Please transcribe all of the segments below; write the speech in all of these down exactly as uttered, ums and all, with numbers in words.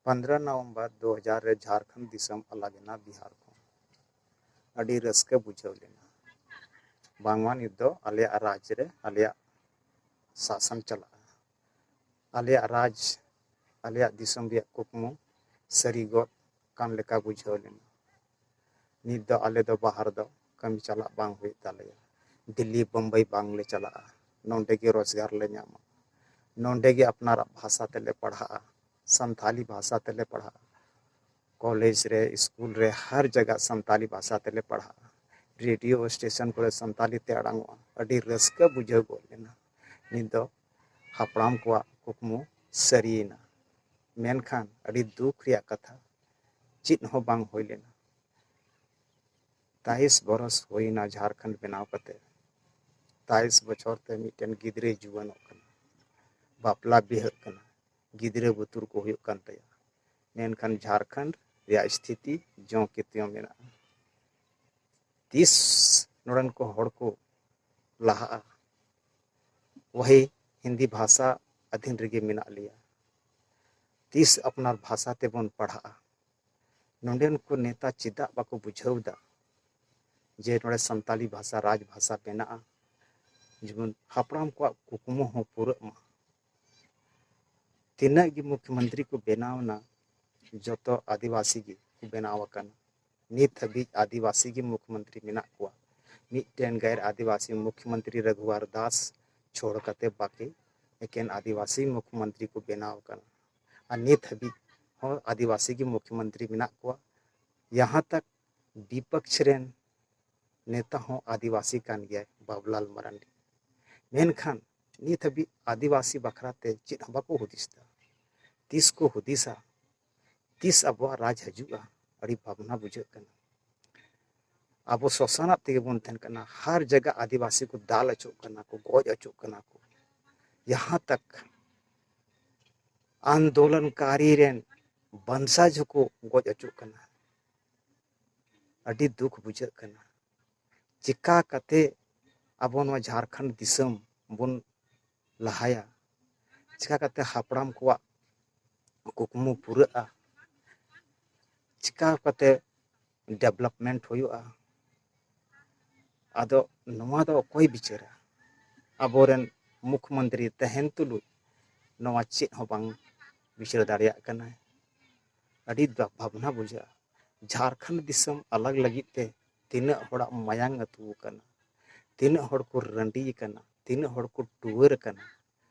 ᱯᱚᱱᱫᱽᱨᱚ November ᱫᱩ ᱦᱟᱡᱟᱨ ᱨᱮ ᱡᱷᱟᱲᱠᱷᱚᱸᱰ ᱫᱤᱥᱚᱢ ᱟᱞᱟᱜ ᱮᱱᱟ ᱵᱤᱦᱟᱨ ᱠᱷᱚᱱ᱾ ᱟᱹᱰᱤ ᱨᱟᱹᱥᱠᱟᱹ ᱵᱩᱡᱷᱟᱹᱣ ᱞᱮᱱᱟ᱾ ᱵᱟᱝᱢᱟ ᱱᱤᱛ ᱫᱚ ᱟᱞᱮᱭᱟᱜ ᱨᱟᱡᱽ ᱨᱮ ᱟᱞᱮᱭᱟᱜ ᱥᱟᱥᱚᱱ ᱪᱟᱞᱟᱜᱼᱟ᱾ ᱟᱞᱮᱭᱟᱜ ᱨᱟᱡᱽ, ᱟᱞᱮᱭᱟᱜ ᱫᱤᱥᱚᱢ ᱨᱮᱭᱟᱜ ᱠᱩᱠᱢᱩ ᱥᱟᱹᱨᱤ ᱜᱚᱫ ᱠᱟᱱ ᱞᱮᱠᱟ ᱵᱩᱡᱷᱟᱹᱣ ᱞᱮᱱᱟ᱾ ᱱᱤᱛ ᱫᱚ ᱟᱞᱮ ᱫᱚ ᱵᱟᱦᱟᱨ ᱫᱚ ᱠᱟᱹᱢᱤ ᱪᱟᱞᱟᱜ ᱵᱟᱝ ᱦᱩᱭᱩᱜ ᱛᱟᱞᱮᱭᱟ᱾ ᱫᱤᱞᱞᱤ, ᱵᱚᱢᱵᱟᱭ ᱵᱟᱝᱞᱮ ᱪᱟᱞᱟᱜᱼᱟ᱾ ᱱᱚᱰᱮ ᱜᱮ ᱨᱳᱡᱽᱜᱟᱨ ᱞᱮ ᱧᱟᱢᱟ᱾ ᱱᱚᱰᱮ ᱜᱮ ᱟᱯᱱᱟᱨᱟᱜ ᱵᱷᱟᱥᱟ ᱛᱮᱞᱮ ᱯᱟᱲᱦᱟᱜᱼᱟ, ᱥᱟᱱᱛᱷᱟᱞᱤ ᱵᱷᱟᱥᱟ ᱛᱮᱞᱮ ᱯᱟᱲᱦᱟᱜᱼᱟ᱾ ᱠᱚᱞᱮᱡᱽ ᱨᱮ, ᱥᱠᱩᱞ ᱨᱮ, ᱦᱟᱨ ᱡᱟᱭᱜᱟ ᱥᱟᱱᱛᱟᱞᱤ ᱵᱷᱟᱥᱟ ᱛᱮᱞᱮ ᱯᱟᱲᱦᱟᱜᱼᱟ᱾ ᱨᱮᱰᱤᱭᱳ ᱥᱴᱮᱥᱚᱱ ᱠᱚᱨᱮ ᱥᱟᱱᱛᱟᱞᱤ ᱛᱮ ᱟᱲᱟᱝᱚᱜᱼᱟ᱾ ᱟᱹᱰᱤ ᱨᱟᱹᱥᱠᱟᱹ ᱵᱩᱡᱷᱟᱹᱣ ᱜᱚᱫ ᱞᱮᱱᱟ᱾ ᱱᱤᱛ ᱫᱚ ᱦᱟᱯᱲᱟᱢ ᱠᱚᱣᱟᱜ ᱠᱩᱠᱢᱩ ᱥᱟᱹᱨᱤᱭᱮᱱᱟ᱾ ᱢᱮᱱᱠᱷᱟᱱ ᱟᱹᱰᱤ ᱫᱩᱠ ᱨᱮᱭᱟᱜ ᱠᱟᱛᱷᱟ, ᱪᱮᱫ ᱦᱚᱸ ᱵᱟᱝ ᱦᱩᱭ ᱞᱮᱱᱟ᱾ ᱛᱟᱭᱤᱥ ᱵᱚᱨᱚᱥ ᱦᱩᱭᱱᱟ ᱡᱷᱟᱲᱠᱷᱚᱸᱰ ᱵᱮᱱᱟᱣ ᱠᱟᱛᱮ᱾ ᱛᱟᱭᱤᱥ ᱵᱚᱪᱷᱚᱨ ᱛᱮ ᱢᱤᱫᱴᱮᱱ ᱜᱤᱫᱽᱨᱟᱹᱭ ᱡᱩᱣᱟᱹᱱᱚᱜ ᱠᱟᱱᱟ, ᱵᱟᱯᱞᱟ ᱵᱤᱦᱟᱹᱜ ᱠᱟᱱᱟ, ᱜᱤᱫᱽᱨᱟᱹ ᱵᱩᱛᱩᱨ ᱠᱚ ᱦᱩᱭᱩᱜ ᱠᱟᱱ ᱛᱟᱭᱟ᱾ ᱢᱮᱱᱠᱷᱟᱱ ᱡᱷᱟᱲᱠᱷᱚᱸᱰ ᱨᱮᱭᱟᱜ ᱥᱛᱷᱤᱛᱤ ᱡᱚᱸ ᱠᱮ ᱛᱤᱭᱚᱸ ᱢᱮᱱᱟᱜᱼᱟ᱾ ᱛᱤᱥ ᱱᱚᱰᱮᱱ ᱠᱚ ᱦᱚᱲ ᱠᱚ ᱞᱟᱦᱟᱜᱼᱟ? ᱣᱟᱦᱤ ᱦᱤᱱᱫᱤ ᱵᱷᱟᱥᱟ ᱟᱹᱫᱷᱤᱱ ᱨᱮᱜᱮ ᱢᱮᱱᱟᱜ ᱞᱮᱭᱟ᱾ ᱛᱤᱥ ᱟᱯᱱᱟᱨ ᱵᱷᱟᱥᱟ ᱛᱮᱵᱚᱱ ᱯᱟᱲᱦᱟᱜᱼᱟ? ᱱᱚᱰᱮᱱ ᱠᱚ ᱱᱮᱛᱟ ᱪᱮᱫᱟᱜ ᱵᱟᱠᱚ ᱵᱩᱡᱷᱟᱹᱣ ᱮᱫᱟ ᱡᱮ ᱱᱚᱰᱮ ᱥᱟᱱᱛᱟᱞᱤ ᱵᱷᱟᱥᱟ ᱨᱟᱡᱽ ᱵᱷᱟᱥᱟ ᱵᱮᱱᱟᱜᱼᱟ, ᱡᱮᱢᱚᱱ ᱦᱟᱯᱲᱟᱢ ᱠᱚᱣᱟᱜ ᱠᱩᱠᱢᱩ ᱦᱚᱸ ᱯᱩᱨᱟᱹᱜ ᱢᱟ? ᱛᱤᱱᱟᱹᱜ ᱜᱮ ᱢᱩᱠᱷᱭᱚᱢᱚᱱᱛᱨᱤ ᱠᱚ ᱵᱮᱱᱟᱣ ᱮᱱᱟ, ᱡᱚᱛᱚ ᱟᱹᱫᱤᱵᱟᱹᱥᱤ ᱜᱮ ᱠᱚ ᱵᱮᱱᱟᱣ ᱟᱠᱟᱱᱟ᱾ ᱱᱤᱛ ᱦᱟᱹᱵᱤᱡ ᱟᱹᱫᱤᱵᱟᱹᱥᱤ ᱜᱮ ᱢᱩᱠᱷᱭᱚᱢᱚᱱᱛᱨᱤ ᱢᱮᱱᱟᱜ ᱠᱚᱣᱟ᱾ ᱢᱤᱫᱴᱮᱱ ᱜᱟᱭᱨ ᱟᱹᱫᱤᱵᱟᱹᱥᱤ ᱢᱩᱠᱷᱭᱚᱢᱚᱱᱛᱨᱤ ᱨᱟᱜᱷᱩᱣᱟᱨ ᱫᱟᱥ ᱪᱷᱚᱲ ᱠᱟᱛᱮ ᱵᱟᱹᱠᱤ ᱮᱠᱮᱱ ᱟᱹᱫᱤᱵᱟᱹᱥᱤ ᱢᱩᱠᱷᱭᱚᱢᱚᱱᱛᱨᱤ ᱠᱚ ᱵᱮᱱᱟᱣ ᱟᱠᱟᱱᱟ᱾ ᱟᱨ ᱱᱤᱛ ᱦᱟᱹᱵᱤᱡ ᱦᱚᱸ ᱟᱹᱫᱤᱵᱟᱹᱥᱤ ᱜᱮ ᱢᱩᱠᱷᱭᱚᱢᱚᱱᱛᱨᱤ ᱢᱮᱱᱟᱜ ᱠᱚᱣᱟ᱾ ᱡᱟᱦᱟᱸ ᱛᱟᱠ ᱵᱤᱯᱚᱠᱷ ᱨᱮᱱ ᱱᱮᱛᱟ ᱦᱚᱸ ᱟᱹᱫᱤᱵᱟᱹᱥᱤ ᱠᱟᱱ ᱜᱮᱭᱟᱭ, ᱵᱟᱵᱩᱞᱟᱞ ᱢᱟᱨᱟᱱᱰᱤ᱾ ᱢᱮᱱᱠᱷᱟᱱ ᱱᱤᱛ ᱦᱟᱹᱵᱤᱡ ᱟᱹᱫᱤᱵᱟᱹᱥᱤ ᱵᱟᱠᱷᱨᱟ ᱛᱮ ᱪᱮᱫ ᱦᱚᱸ ᱵᱟᱠᱚ ᱦᱩᱫᱤᱥ ᱮᱫᱟ᱾ ᱛᱤᱥ ᱠᱚ ᱦᱩᱫᱤᱥᱟ, ᱛᱤᱥ ᱟᱵᱚᱣᱟᱜ ᱨᱟᱡᱽ ᱦᱤᱡᱩᱜᱼᱟ, ᱟᱹᱰᱤ ᱵᱷᱟᱵᱽᱱᱟ ᱵᱩᱡᱷᱟᱹᱜ ᱠᱟᱱᱟ᱾ ᱟᱵᱚ ᱥᱚᱥᱟᱱᱟᱜ ᱛᱮᱜᱮ ᱵᱚᱱ ᱛᱟᱦᱮᱱ ᱠᱟᱱᱟ᱾ ᱦᱟᱨ ᱡᱟᱭᱜᱟ ᱟᱹᱫᱤᱵᱟᱹᱥᱤ ᱠᱚ ᱫᱟᱞ ᱚᱪᱚᱜ ᱠᱟᱱᱟ ᱠᱚ, ᱜᱚᱡ ᱚᱪᱚᱜ ᱠᱟᱱᱟ ᱠᱚ, ᱡᱟᱦᱟᱸ ᱛᱟᱠ ᱟᱱᱫᱳᱞᱚᱱᱠᱟᱨᱤ ᱨᱮᱱ ᱵᱚᱝᱥᱚᱡᱽ ᱦᱚᱸᱠᱚ ᱜᱚᱡ ᱚᱪᱚᱜ ᱠᱟᱱᱟ᱾ ᱟᱹᱰᱤ ᱫᱩᱠ ᱵᱩᱡᱷᱟᱹᱜ ᱠᱟᱱᱟ᱾ ᱪᱮᱠᱟ ᱠᱟᱛᱮ ᱟᱵᱚ ᱱᱚᱣᱟ ᱡᱷᱟᱲᱠᱷᱚᱸᱰ ᱫᱤᱥᱚᱢ ᱵᱚᱱ ᱞᱟᱦᱟᱭᱟ? ᱪᱮᱠᱟ ᱠᱟᱛᱮ ᱦᱟᱯᱲᱟᱢ ᱠᱚᱣᱟᱜ ᱠᱩᱠᱢᱩ ᱯᱩᱨᱟᱹᱜᱼᱟ? ᱪᱤᱠᱟ ᱠᱟᱛᱮ ᱰᱮᱵᱷᱞᱚᱯᱢᱮᱱᱴ ᱦᱩᱭᱩᱜᱼᱟ? ᱟᱫᱚ ᱱᱚᱣᱟ ᱫᱚ ᱚᱠᱚᱭ ᱵᱤᱪᱟᱹᱨᱟ? ᱟᱵᱚᱨᱮᱱ ᱢᱩᱠᱷᱢᱚᱱᱛᱨᱤ ᱛᱟᱦᱮᱱ ᱛᱩᱞᱩᱡ ᱱᱚᱣᱟ ᱪᱮᱫ ᱦᱚᱸ ᱵᱟᱝ ᱵᱤᱪᱟᱹᱨ ᱫᱟᱲᱮᱭᱟᱜ ᱠᱟᱱᱟᱭ᱾ ᱟᱹᱰᱤ ᱫᱩᱠ ᱵᱷᱟᱵᱽᱱᱟ ᱵᱩᱡᱷᱟᱹᱜᱼᱟ᱾ ᱡᱷᱟᱲᱠᱷᱚᱸᱰ ᱫᱤᱥᱚᱢ ᱟᱞᱟᱜᱽ ᱞᱟᱹᱜᱤᱫ ᱛᱮ ᱛᱤᱱᱟᱹᱜ ᱦᱚᱲᱟᱜ ᱢᱟᱭᱟᱝ ᱟᱹᱛᱩ ᱟᱠᱟᱱᱟ, ᱛᱤᱱᱟᱹᱜ ᱦᱚᱲ ᱠᱚ ᱨᱟᱺᱰᱤ ᱟᱠᱟᱱᱟ, ᱛᱤᱱᱟᱹᱜ ᱦᱚᱲ ᱠᱚ ᱴᱩᱣᱟᱹᱨ ᱟᱠᱟᱱᱟ,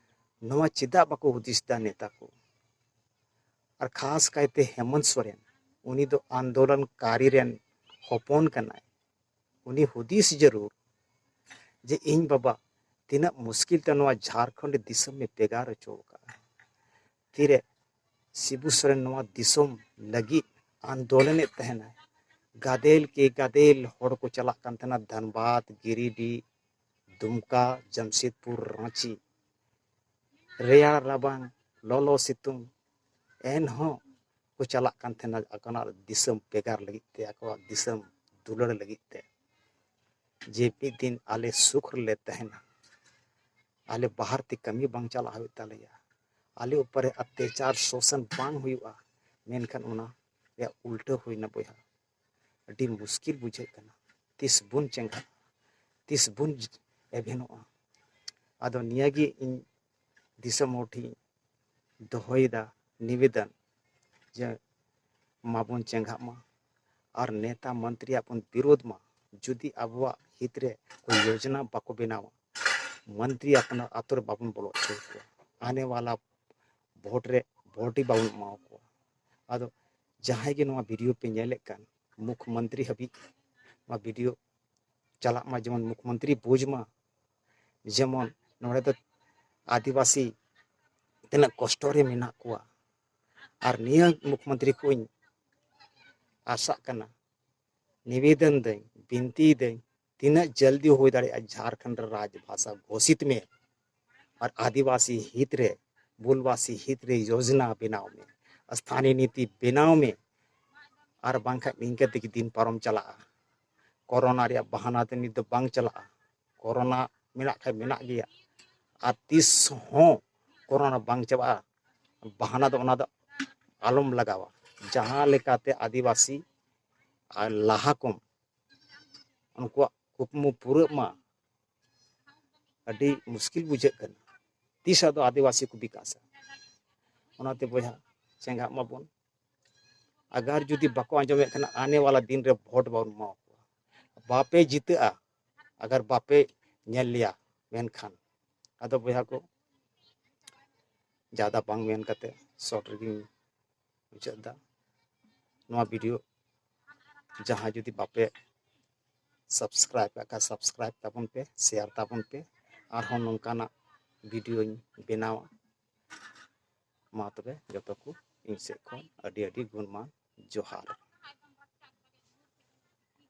ᱱᱚᱣᱟ ᱪᱮᱫᱟᱜ ᱵᱟᱠᱚ ᱦᱩᱫᱤᱥ ᱮᱫᱟ ᱱᱮᱛᱟ ᱠᱚ? ᱟᱨ ᱠᱷᱟᱥ ᱠᱟᱭᱛᱮ ᱦᱮᱢᱚᱱᱛ ᱥᱚᱨᱮᱱ, ᱩᱱᱤ ᱫᱚ ᱟᱱᱫᱳᱞᱚᱱᱠᱟᱨᱤ ᱨᱮᱱ ᱦᱚᱯᱚᱱ ᱠᱟᱱᱟᱭ᱾ ᱩᱱᱤ ᱦᱩᱫᱤᱥ ᱡᱟᱹᱨᱩᱲ ᱡᱮ ᱤᱧ ᱵᱟᱵᱟ ᱛᱤᱱᱟᱹᱜ ᱢᱩᱥᱠᱤᱞ ᱛᱮ ᱱᱚᱣᱟ ᱡᱷᱟᱲᱠᱷᱚᱸᱰ ᱫᱤᱥᱚᱢ ᱮ ᱵᱷᱮᱜᱟᱨ ᱦᱚᱪᱚ ᱟᱠᱟᱫᱼᱟ᱾ ᱛᱤᱨᱮ ᱥᱤᱵᱩ ᱥᱚᱨᱮᱱ ᱱᱚᱣᱟ ᱫᱤᱥᱚᱢ ᱞᱟᱹᱜᱤᱫ ᱟᱱᱫᱳᱞᱚᱱᱮᱫ ᱛᱟᱦᱮᱱᱟᱭ, ᱜᱟᱫᱮᱞ ᱠᱮ ᱜᱟᱫᱮᱞ ᱦᱚᱲ ᱠᱚ ᱪᱟᱞᱟᱜ ᱠᱟᱱ ᱛᱟᱦᱮᱱᱟ ᱫᱷᱟᱱᱵᱟᱫᱽ, ᱜᱤᱨᱤᱰᱤ, ᱫᱩᱢᱠᱟ, ᱡᱟᱢᱥᱮᱫᱽᱯᱩᱨ, ᱨᱟᱸᱪᱤ, ᱨᱮᱭᱟᱲ ᱨᱟᱵᱟᱝ, ᱞᱚᱞᱚ ᱥᱤᱛᱩᱝ, ᱮᱱᱦᱚᱸ ᱠᱚ ᱪᱟᱞᱟᱜ ᱠᱟᱱ ᱛᱟᱦᱮᱱᱟ ᱟᱠᱚᱱᱟᱜ ᱫᱤᱥᱚᱢ ᱵᱷᱮᱜᱟᱨ ᱞᱟᱹᱜᱤᱫ ᱛᱮ, ᱟᱠᱚᱣᱟᱜ ᱫᱤᱥᱚᱢ ᱫᱩᱞᱟᱹᱲ ᱞᱟᱹᱜᱤᱫ ᱛᱮ, ᱡᱮ ᱢᱤᱫ ᱫᱤᱱ ᱟᱞᱮ ᱥᱩᱠ ᱨᱮᱞᱮ ᱛᱟᱦᱮᱱᱟ, ᱟᱞᱮ ᱵᱟᱦᱟᱨ ᱛᱮ ᱠᱟᱹᱢᱤ ᱵᱟᱝ ᱪᱟᱞᱟᱜ ᱦᱩᱭᱩᱜ ᱛᱟᱞᱮᱭᱟ, ᱟᱞᱮ ᱩᱯᱚᱨᱮ ᱚᱛᱛᱟᱪᱟᱨ ᱥᱳᱥᱚᱱ ᱵᱟᱝ ᱦᱩᱭᱩᱜᱼᱟ᱾ ᱢᱮᱱᱠᱷᱟᱱ ᱚᱱᱟ ᱨᱮᱭᱟᱜ ᱩᱞᱴᱟᱹ ᱦᱩᱭᱱᱟ ᱵᱚᱭᱦᱟ᱾ ᱟᱹᱰᱤ ᱢᱩᱥᱠᱤᱞ ᱵᱩᱡᱷᱟᱹᱜ ᱠᱟᱱᱟ᱾ ᱛᱤᱥ ᱵᱚᱱ ᱪᱮᱸᱜᱷᱟᱜᱼᱟ? ᱛᱤᱥ ᱵᱚᱱ ᱮᱵᱷᱮᱱᱚᱜᱼᱟ? ᱟᱫᱚ ᱱᱤᱭᱟᱹᱜᱮ ᱤᱧ ᱫᱤᱥᱚᱢ ᱦᱚᱲ ᱴᱷᱮᱱ ᱫᱚᱦᱚᱭᱮᱫᱟ ᱱᱤᱵᱮᱫᱚᱱ, ᱡᱮ ᱢᱟᱵᱚᱱ ᱪᱮᱸᱜᱷᱟᱜ ᱢᱟ ᱟᱨ ᱱᱮᱛᱟ ᱢᱚᱱᱛᱨᱤᱭᱟᱜ ᱵᱚᱱ ᱵᱤᱨᱳᱫᱷ ᱢᱟ᱾ ᱡᱩᱫᱤ ᱟᱵᱚᱣᱟᱜ ᱦᱤᱛ ᱨᱮ ᱠᱚᱭ ᱭᱳᱡᱚᱱᱟ ᱵᱟᱠᱚ ᱵᱮᱱᱟᱣᱟ, ᱢᱚᱱᱛᱨᱤ ᱟᱯᱱᱟᱨ ᱟᱛᱳ ᱨᱮ ᱵᱟᱵᱚᱱ ᱵᱚᱞᱚ ᱦᱚᱪᱚ ᱟᱠᱚᱣᱟ, ᱟᱱᱮ ᱣᱟᱞᱟ ᱵᱷᱳᱴ ᱨᱮ ᱵᱷᱳᱴ ᱦᱚᱸ ᱵᱟᱵᱚᱱ ᱮᱢᱟ ᱠᱚᱣᱟ᱾ ᱟᱫᱚ ᱡᱟᱦᱟᱸᱭ ᱜᱮ ᱱᱚᱣᱟ ᱵᱷᱤᱰᱤᱭᱳ ᱯᱮ ᱧᱮᱞᱮᱫ ᱠᱟᱱ, ᱢᱩᱠᱷᱢᱚᱱᱛᱨᱤ ᱦᱟᱹᱵᱤᱡ ᱱᱚᱣᱟ ᱵᱷᱤᱰᱤᱭᱳ ᱪᱟᱞᱟᱜ ᱢᱟ, ᱡᱮᱢᱚᱱ ᱢᱩᱠᱷᱢᱚᱱᱛᱨᱤ ᱵᱩᱡᱽ ᱢᱟ, ᱡᱮᱢᱚᱱ ᱱᱚᱰᱮ ᱫᱚ ᱟᱹᱫᱤᱵᱟᱹᱥᱤ ᱛᱤᱱᱟᱹᱜ ᱠᱚᱥᱴᱚ ᱨᱮ ᱢᱮᱱᱟᱜ ᱠᱚᱣᱟ᱾ ᱟᱨ ᱱᱤᱭᱟᱹ ᱢᱩᱠᱷᱢᱚᱱᱛᱨᱤ ᱠᱚᱧ ᱟᱥᱟᱜ ᱠᱟᱱᱟ, ᱱᱤᱵᱮᱫᱚᱱ ᱫᱟᱹᱧ, ᱵᱤᱱᱛᱤᱭ ᱫᱟᱹᱧ, ᱛᱤᱱᱟᱹᱜ ᱡᱚᱞᱫᱤ ᱦᱩᱭ ᱫᱟᱲᱮᱭᱟᱜᱼᱟ ᱡᱷᱟᱲᱠᱷᱚᱸᱰ ᱨᱮ ᱨᱟᱡᱽ ᱵᱷᱟᱥᱟ ᱜᱷᱳᱥᱤᱛ ᱢᱮ ᱟᱨ ᱟᱹᱫᱤᱵᱟᱹᱥᱤ ᱦᱤᱛ ᱨᱮ, ᱢᱩᱞᱵᱟᱥᱤ ᱦᱤᱛ ᱨᱮ ᱭᱳᱡᱽᱱᱟ ᱵᱮᱱᱟᱣ ᱢᱮ, ᱥᱛᱷᱟᱱᱤᱭ ᱱᱤᱛᱤ ᱵᱮᱱᱟᱣ ᱢᱮ᱾ ᱟᱨ ᱵᱟᱝᱠᱷᱟᱱ ᱱᱤᱝᱠᱟᱹ ᱛᱮᱜᱮ ᱫᱤᱱ ᱯᱟᱨᱚᱢ ᱪᱟᱞᱟᱜᱼᱟ᱾ ᱠᱳᱨᱳᱱᱟ ᱨᱮᱭᱟᱜ ᱵᱟᱦᱟᱱᱟ ᱛᱮ ᱱᱤᱛ ᱫᱚ ᱵᱟᱝ ᱪᱟᱞᱟᱜᱼᱟ᱾ ᱠᱳᱨᱳᱱᱟ ᱢᱮᱱᱟᱜ ᱠᱷᱟᱱ ᱢᱮᱱᱟᱜ ᱜᱮᱭᱟ, ᱟᱨ ᱛᱤᱥ ᱦᱚᱸ ᱠᱳᱨᱳᱱᱟ ᱵᱟᱝ ᱪᱟᱵᱟᱜᱼᱟ᱾ ᱵᱟᱦᱟᱱᱟ ᱫᱚ ᱚᱱᱟ ᱫᱚ ᱟᱞᱚᱢ ᱞᱟᱜᱟᱣᱟ᱾ ᱡᱟᱦᱟᱸ ᱞᱮᱠᱟᱛᱮ ᱟᱹᱫᱤᱵᱟᱹᱥᱤ ᱟᱨ ᱞᱟᱦᱟ ᱠᱚᱢ, ᱩᱱᱠᱩᱣᱟᱜ ᱠᱩᱠᱢᱩ ᱯᱩᱨᱟᱹᱜ ᱢᱟ, ᱟᱹᱰᱤ ᱢᱩᱥᱠᱤᱞ ᱵᱩᱡᱷᱟᱹᱜ ᱠᱟᱱᱟ᱾ ᱛᱤᱥ ᱟᱫᱚ ᱟᱹᱫᱤᱵᱟᱹᱥᱤ ᱠᱚ ᱵᱤᱠᱟᱥᱟ? ᱚᱱᱟᱛᱮ ᱵᱚᱭᱦᱟ, ᱪᱮᱸᱜᱷᱟᱜ ᱢᱟᱵᱚᱱ᱾ ᱟᱜᱟᱨ ᱡᱩᱫᱤ ᱵᱟᱠᱚ ᱟᱸᱡᱚᱢᱮᱫ ᱠᱷᱟᱱ, ᱟᱱᱮ ᱣᱟᱞᱟ ᱫᱤᱱ ᱨᱮ ᱵᱷᱳᱴ ᱵᱟᱵᱚᱱ ᱮᱢᱟ ᱠᱚᱣᱟ, ᱵᱟᱯᱮ ᱡᱤᱛᱟᱹᱜᱼᱟ ᱟᱜᱟᱨ ᱵᱟᱯᱮ ᱧᱮᱞ ᱞᱮᱭᱟ ᱢᱮᱱᱠᱷᱟᱱ᱾ ᱟᱫᱚ ᱵᱚᱭᱦᱟ ᱠᱚ, ᱡᱟᱫᱟ ᱵᱟᱝ ᱢᱮᱱ ᱠᱟᱛᱮ ᱥᱚᱨᱴ ᱨᱮᱜᱮᱧ ᱢᱩᱪᱟᱹᱫ ᱮᱫᱟ᱾ ᱱᱚᱣᱟ ᱵᱷᱤᱰᱤᱭᱳ ᱡᱟᱦᱟᱸ ᱡᱩᱫᱤ ᱵᱟᱯᱮ ᱥᱟᱵᱥᱠᱨᱟᱭᱤᱵ ᱠᱟᱜ ᱠᱷᱟᱱ, ᱥᱟᱵᱥᱠᱨᱟᱭᱤᱵ ᱛᱟᱵᱚᱱ ᱯᱮ, ᱥᱮᱭᱟᱨ ᱛᱟᱵᱚᱱ ᱯᱮ᱾ ᱟᱨᱦᱚᱸ ᱱᱚᱝᱠᱟᱱᱟᱜ ᱵᱷᱤᱰᱤᱭᱳᱧ ᱵᱮᱱᱟᱣᱟ᱾ ᱢᱟ ᱛᱚᱵᱮ ᱡᱚᱛᱚ ᱠᱚ ᱤᱧ ᱥᱮᱫ ᱠᱷᱚᱱ ᱟᱹᱰᱤ ᱟᱹᱰᱤ ᱜᱩᱱᱢᱟᱱ ᱡᱚᱦᱟᱨ᱾